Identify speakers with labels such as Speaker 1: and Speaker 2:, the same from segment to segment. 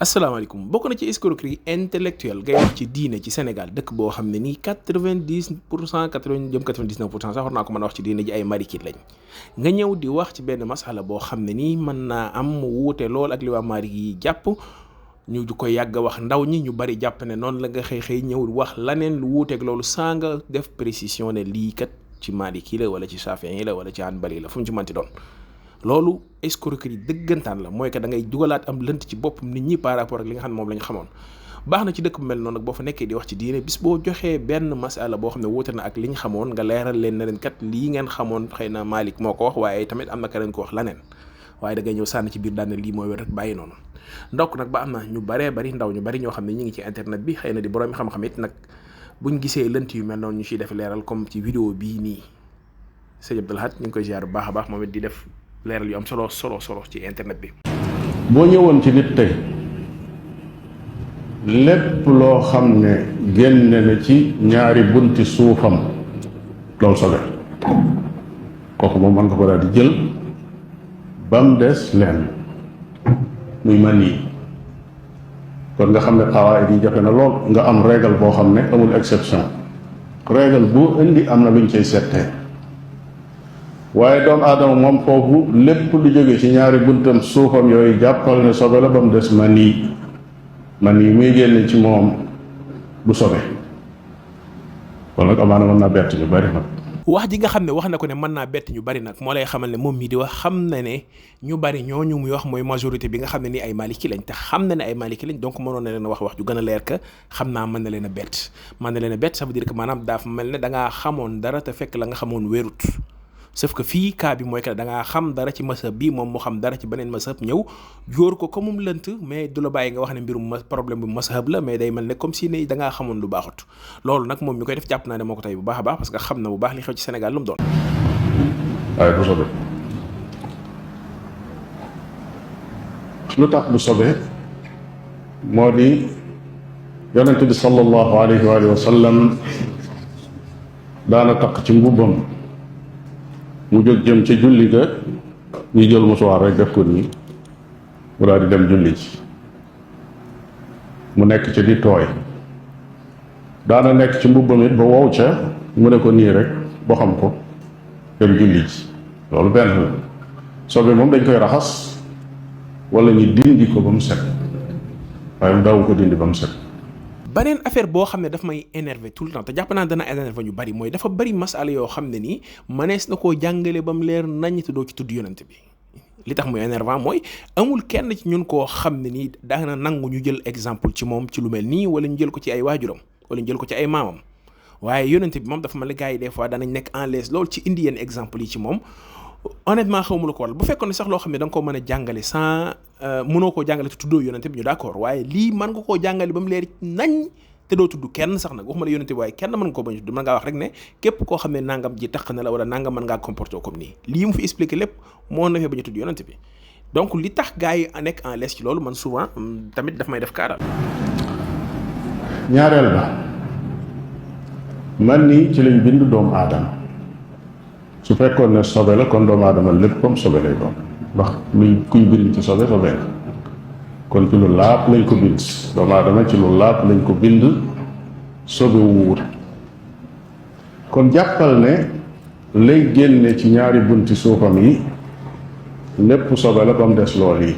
Speaker 1: asalaamaaleykum bokk na ci escroquerie intellectuelle ngay wax ci diine ci Sénégal dëkk boo xam ne nii 90% 80 jëm 99% sax war naa ko mën a wax ci diine ji ay marikit lañ nga ñëw di wax ci benn masala boo xam ne nii mën naa am mu wuute lool ak li waa Malik yi jàpp ñu di ko yàgg wax ndaw ñi ñu bari jàpp ne noonu la nga xëy ñëw wax laneen lu wuuteeg loolu saa nga def précision ne lii kat ci Malik yi la wala ci Shafi'i yi la wala ci Hanbali la fu mu ci mënti doon. loolu escroquerie dëggantaan la mooy que da ngay dugalaat am lënt ci boppam nit ñi par rapport ak li nga xam ne moom la ñu xamoon baax na ci dëkk bu mel noonu nag boo fa nekkee di wax ci diine bis boo joxee benn masala boo xam ne wuute na ak li ñu xamoon nga leeral leen ne leen kat lii ngeen xamoon xëy na Malik moo ko wax waaye tamit am na keneen ko wax laneen waaye da ngay ñëw sànni ci biir daan ne lii mooy wér rek bàyyi noonu ndokk nag ba am na ñu baree bari ndaw ñu bari ñoo xam ne ñu ngi ci internet bi xëy na di borom xam-xam it nag buñ gisee lënt yu mel noonu ñu ciy def leeral comme ci vidéo bii nii sëñ Abdou Lahad ñu ngi koy ziar bu baax a baax moom it di def leeral yu am solo ci internet bi.
Speaker 2: boo ñëwoon ci nit tey lépp loo xam ne génne na ci ñaari bunti suufam loolu sobe kooku moom mën nga ko daal di jël ba mu des leen muy man yi kon nga xam ne xawaayid yi jafe na lool nga am règle boo xam ne amul exception règle bu indi am na luñ cay settee waaye doomu aadama moom foofu lépp lu jóge ci ñaari buntam suufam yooyu jàppal ne sobe la ba mu des man yi muy génne ci moom du sobe kon nag amaana mën naa bett ñu bari nag
Speaker 1: wax ji nga xam ne wax na ko ne mën naa bett ñu bari nag moo lay xamal ne moom mii di wax xam na ne ñu bari ñooñu muy wax mooy majorité bi nga xam ne ni ay maliki lañ te xam na ne ay maliki lañ donc mënoon na leen a wax ju gën a leer que xam naa mën na leen a bett ça veut dire que maanaam dafa mel ne dangaa xamoon dara te fekk la nga xamoon wérut sauf que fii cas bi mooy que da ngaa xam dara ci masab bi moom mu xam dara ci beneen masab ñëw jóor ko comme mu lënt mais du la bàyyi nga wax ne mbirum problème bu masab la mais day mel ne comme si ne da ngaa xamoon lu baaxut loolu nag moom mi koy def jàpp naa ne moo ko tey bu baax a baax parce que xam na bu baax li xew ci Sénégal lu mu doon.
Speaker 2: waaye du sobe lu tax du sobe moo di yonent bi sallallahu alayhi wa sallam daana taq ci mbubbam mu jóg jëm ca julli ga ñu jël musuwaar rek def ko nii mu daal di dem julli ci mu nekk ca di tooy daana nekk ci mbubbam it ba wow ca mu ne ko nii rek boo xam ko dem julli ci loolu benn la sobe moom dañ koy raxas wala ñu dindi ko ba mu set waaye mu daawu ko dindi ba mu set.
Speaker 1: beneen affaire boo xam ne daf may énervé tout le temps te jàpp naa dana énervé ñu bari mooy dafa bari masala yoo xam ne nii mënees na koo jàngale ba mu leer naññ te doo ci tudd yonent bi li tax muy énervant mooy amul kenn ci ñun koo xam ne nii daana nangu ñu jël exemple ci moom ci lu mel nii wala ñu jël ko ci ay waajuram wala ñu jël ko ci ay maamam waaye yonent bi moom dafa mel ni gars yi des fois danañ nekk en l'aise loolu ci indi yenn exemple yi ci moom honnêtement xawma lu ko waral bu fekkoon ne sax loo xam ne da nga ko mën a jàngale sans mënoo koo jàngale te tuddoo yonente bi ñu d'accord waaye lii mën nga koo jàngale ba mu leer nañ te doo tudd kenn sax nag waxuma la yonente bi waaye kenn mën nga koo bañ a tudd mën ngaa wax rek ne képp koo xam ne nangam ji tax na la wala nangam mën ngaa comporter comme nii lii mu fi expliqué lépp moo na fee bañ a tudd yonente bi donc li tax gars yi nekk en l'aise ci loolu man souvent tamit daf may def kaaral.
Speaker 2: ñaareel ba man nii ci lañ bind doomu aadama su fekkoon ne sobe la kon doomu aadama lépp comme sobe lay doon ndax luñ kuñ bind ci sobe la kon ci lu laab lañ ko bind doomu aadama ci lu laab lañ ko bind sobe wuwut kon jàppal ne lay génne ci ñaari bunti suufam yi lépp sobe la ba mu des lool yi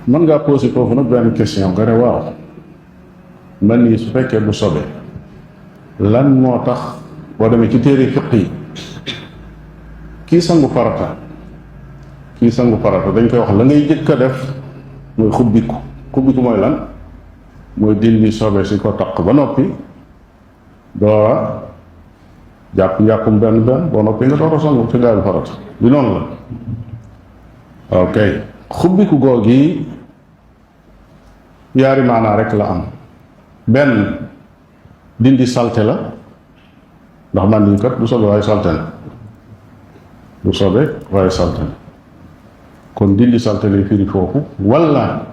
Speaker 2: mën ngaa posé foofu nag benn question nga ne waaw man nii su fekkee du sobe lan moo tax boo demee ci téere fiq yi kii sangu farata dañ koy wax la ngay jëkk a def mooy xubbiku mooy lan mooy dindi sobe si ko taq ba noppi doora jàpp njàppum benn boo noppi nga doora sangu ci gaalu farata bi noonu la ok xubbiku googi yaari maanaa rek la am benn dindi salte la ndax man niñ kat du sobe waaye salte na kon dindi salte lay firi foofu walla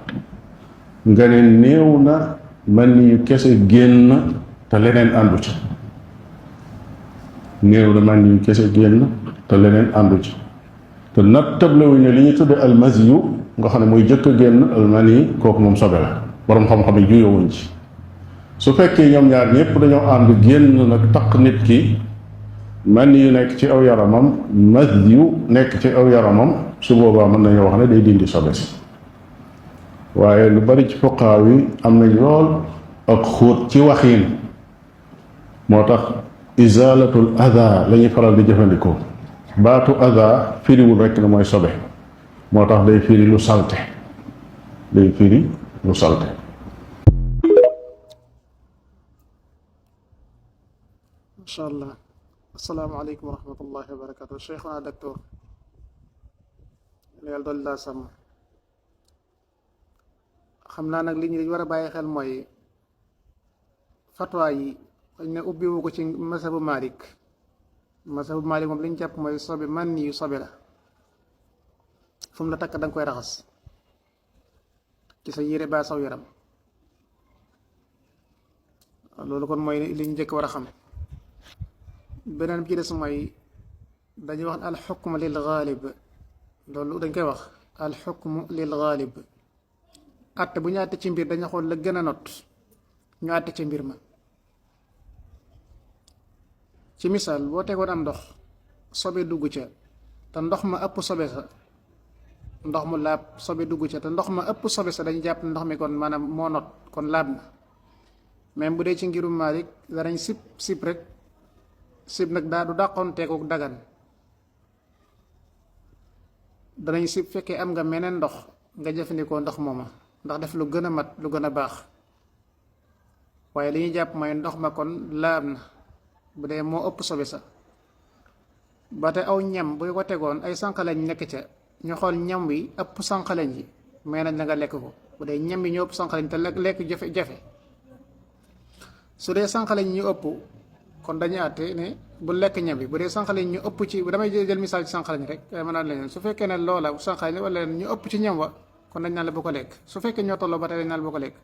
Speaker 2: nga ne néew na man ni yu kese génn te leneen àndu ci te leneen àndu ci te nag tablewuñ ne li ñu tudde almasiyu nga xam ne muy jëkk a génn almani kooku moom sobe la borom xam-xam yi juyowuñ ci. su fekkee ñoom ñaar ñëpp dañoo ànd génn nag taq nit ki man yu nekk ci aw yaramam mas yu nekk ci aw yaramam su boobaa mën nañoo wax ne day dindi sobe si. waaye lu bari ci fuqaa yi am nañ lool ak xóot ci waxiin moo tax izalatul ada la ñuy faral di jëfandikoo. baatu ada firiwul rekk ne mooy sobe moo tax day firi lu salte day firi lu salte.
Speaker 3: macha allah. asalaamaaleykum wa rahmatullahi wa barakatu. cheikhuna docteur yàlla doon laa sàmm. xam naa nag li ñu war a bàyyi xel mooy fatwa yi xëy na ubbiwu ko ci masabu Malik moom li ñu jàpp mooy sobe man yu sobe la fu mu la takk da nga koy raxas ci sa yére ba saw yaram loolu kon mooy li ñu njëkk war a xam. beneen bi ci des mooy dañuy wax alxukm lil gaalib loolu dañ koy wax alxukm lil gaalib àtte bu ñu àtte ci mbir dañu xool la gën a not ñu àtte ci mbir ma. ci misaal boo tegoon am ndox sobe dugg ca te ndox ma ëpp sobe sa ndox mu laab sobe dugg ca te ndox ma ëpp sobe sa dañu jàpp ndox mi kon maanaam moo not kon laab na. même bu dee ci ngirum Maalik danañ sib rek sib nag daa du dàqoon teeku dagan danañ sib fekkee am nga meneen ndox nga jëfandikoo ndox mooma ndax def lu gën a mat lu gën a baax waaye li ñuy jàpp mooy ndox ma kon laab na bu dee moo ëpp sobe sa. ba te aw ñam bu ko tegoon ay sànqaleñ nekk ca ñu xool ñam wi ëpp sànqaleñ yi may nañ la nga lekk ko bu dee ñam yi ñu ëpp sànqaleñ te lekk jafe-jafe. su dee sànqaleñ ñu ëpp kon dañuy àtte ne bu lekk ñam bi bu dee sànqaleñ ñu ëpp ci damay jël misaal ci sànqaleñ rek mën naa leen su fekkee ne loola sànqaleñ wala ñu ëpp ci ñam wa kon dañ naan la bu ko lekk su fekkee ñoo tolloo ba tey dañ naan la bu ko lekk.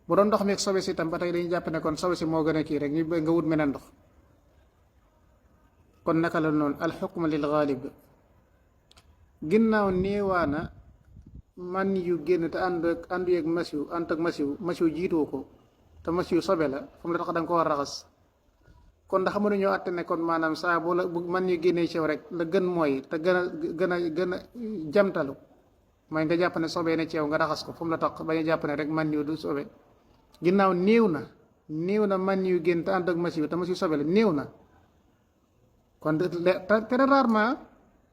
Speaker 3: bu doon ndox mi ak sobe si itam ba tey dañuy jàpp ne kon sobe si moo gën a kii rek ñu nga wut meneen ndox. kon naka la noonu alxukm lil gaalib ginnaaw néewaana man yu génn te ànd yeeg masiw jiitoo ko te masiw sobe la fu mu la tax da nga ko war a raxas. kon ndax mënuñoo àtte ne kon maanaam saa bu man yu génnee ci yow rek la gën mooy te gën a jamtalu mooy nga jàpp ne sobee ne ci yow nga raxas ko fu mu la tax bañ a jàpp ne rek man yu du sobe. ginnaaw néew na man yu génn te ànd ak masiw te masiw sobe la néew na kon très rarement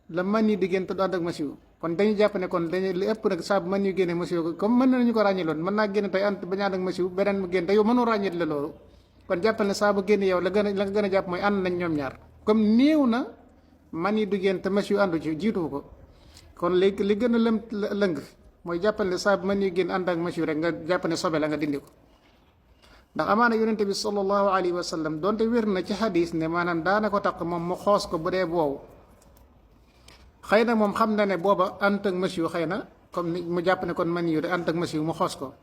Speaker 3: la man yu di génn te du ànd ak masiw kon dañuy jàpp ne kon dañuy li ëpp nag saa bu man yu génne masiw comme mën nañu ko ràññeeloon mën naa génn tey bañ a ànd ak masiw beneen mu génn te yow mënoo ràññeet la loolu kon jàppal ne saa bu génn yow la nga gën a jàpp mooy ànd nañ ñoom ñaar comme néew na man yu du génn te masiw àndu ci jiitu ko kon léegi li gën a lëng mooy jàppal ne saa bu man yu génn ànd ak masiw rek nga jàpp ne sobe la nga dindi ko. ndax amaana yonente bi sallallahu alayhi wa sallam donte wér na ci xadis ne maanaam daana ko taq moom mu xoos ko bu dee boobu xëy na moom xam na ne booba ànd ak masiw xëy na comme ni mu jàpp ne kon man yu de ànd ak masiw mu xoos ko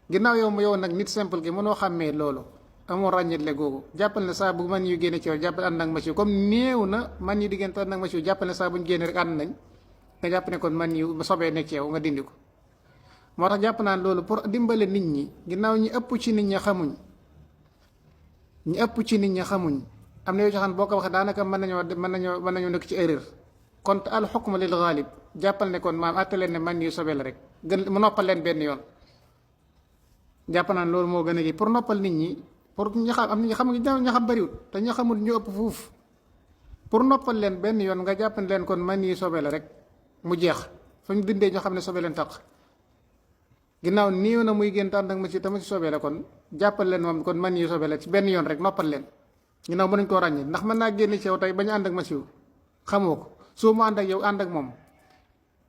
Speaker 3: ginnaaw yow nag nit simple gi mënoo xàmmee loolu amoo ràññetle googu jàppal ne saa bu man yu génne ci yow jàppal ànd ak masiw comme néew na man yu diggante ànd ak masiw jàppal ne saa buñ génne rek ànd nañ nga jàpp ne kon man yu sobee nekk ci yow nga dindi ko. moo tax jàpp naan loolu pour dimbale nit ñi ginnaaw ñi ëpp ci nit ñi xamuñ am na yoo xam boo ko waxee daanaka mën nañoo nekk ci erreur kon al xukm lil gaalib jàppal ne kon maam àtte leen ne man yu sobe la rek gën mu noppal leen benn yoon. jàpp naan loolu moo gën a kii pour noppal nit ñi pour ñi xam am na ñi xam bariwut te ñi xamul ñu ëpp fuuf pour noppal leen benn yoon nga jàpp ne leen kon man yu sobe la rek mu jeex fu ñu dindee ñoo xam ne sobe leen taq. ginnaaw néew na muy génn ànd ak masiw te masiw sobe la kon jàppal leen moom kon man yu sobe la ci benn yoon rek noppal leen ginnaaw mënuñ koo ràññee ndax mën naa génn ci yow tey bañ a ànd ak masiw xamoo ko soo mu ànd ak yow ànd ak moom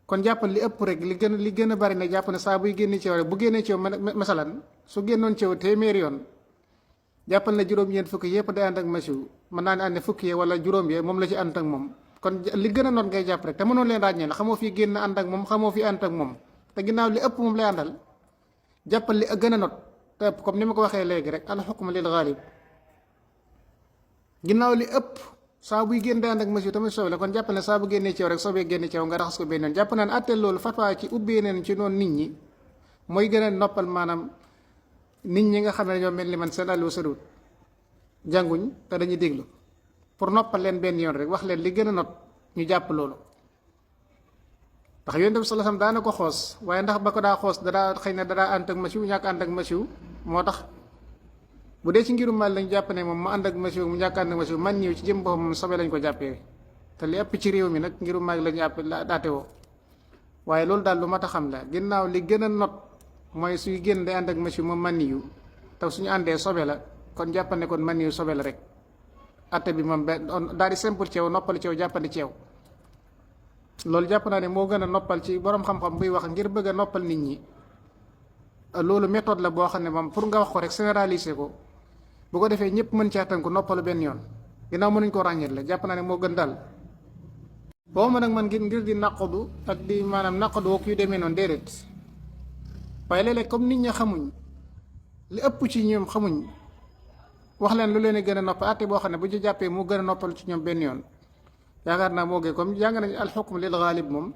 Speaker 3: kon jàppal li ëpp rek li gën a bari ne jàpp ne saa buy génne ci yow rek bu génnee ci yow masalan su génnoon ci yow téeméeri yoon jàppal ne juróom-ñeent fukki yëpp day ànd ak masiw mën naa ne ànd fukki yee wala juróom yee moom la ci ànd ak moom kon li gën a noot ngay jàpp rek te mënoon leen ràññee la xamoo fii génn ànd ak moom xamoo fii ànd ak moom te ginnaaw li ëpp moom lay àndal jàppal li gën a not te ëpp comme ni ma ko waxee léegi rek al xukm lil gaalib ginnaaw li ëpp saa buy génn day ànd ak masiw tamit sobe la kon jàpp ne saa bu génnee ci yow rek sobe génne ci yow nga raxas ko benn yoon jàpp naa ne àtteel loolu fatwa ci ubbee neen ci noonu nit ñi mooy gën a noppal maanaam nit ñi nga xam ne ñoo mel ni man seen àllu soriwut jànguñ te dañuy déglu pour noppal leen benn yoon rek wax leen li gën a not ñu jàpp loolu ndax yonent bi sallallahu alayhi wasallam daana ko xoos waaye ndax ba ko daa xoos dadaa xëy na dadaa ànd ak masiw ñàkk ànd ak masiw moo tax bu dee ci ngirum Maalik lañ jàpp ne moom mu ànd ak masiw mu ñàkk ànd ak masiw man ñëw ci jëm boppam moom sobe lañ ko jàppee te li ëpp ci réew mi nag ngirum Maalik lañu àpp daate woo waaye loolu daal lu mat a xam la ginnaaw li gën a not mooy suy génn day ànd ak masiw moom man yu te suñu àndee sobe la kon jàppane kon man yu sobe la rek atte bi moom daal di simple ci yow noppal ci yow jàppandi ci yow loolu jàpp naa ne moo gën a noppal ci borom xam-xam buy wax ngir bëgg a noppal nit ñi loolu méthode la boo xam ne moom pour nga wax ko rek généraliser ko bu ko defee ñëpp mën caa tënku noppalu benn yoon ginnaaw mënuñ ko ràññeet la jàpp naa ne moo gën daal boo ma nag man ngir di naqadu ak di maanaam naqadu wook yu demee noonu déedéet waaye léeg-léeg comme nit ñi xamuñ li ëpp ci ñoom xamuñ wax leen lu leen a gën a noppal atte boo xam ne bu ñu jàppee mu gën a noppal ci ñoom benn yoon yaakaar naa moo gën comme jàng nañu alxukm lil ghalib moom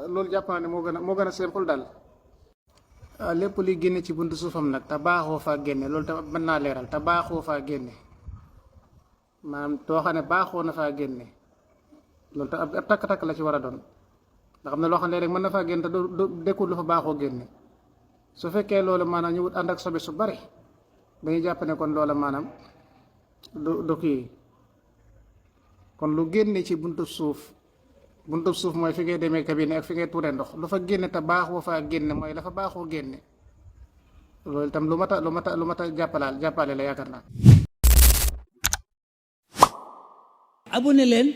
Speaker 3: loolu jàpp naa ne moo gën a simple daal lépp luy génne ci buntu suufam nag te baaxoo faa génne loolu tam mën naa leeral te baaxoo faa génne maanaam too xam ne baaxoo na faa génne loolu tam ab takk-takk la ci war a doon nga xam ne loo xam ne rek mën na faa génne te du dekkul lu fa baaxoo génne su fekkee loolu maanaam ñu wut ànd ak sobe su bari dañuy jàpp ne kon loola maanaam du kii kon lu génne ci buntu suuf mooy fi ngay demee cabinet ak fi ngay tuure ndox lu fa génne te baaxoo faa génne mooy la fa baaxoo génne loolu itam lu mat a jàppale la yaakaar naa.
Speaker 4: abonné leen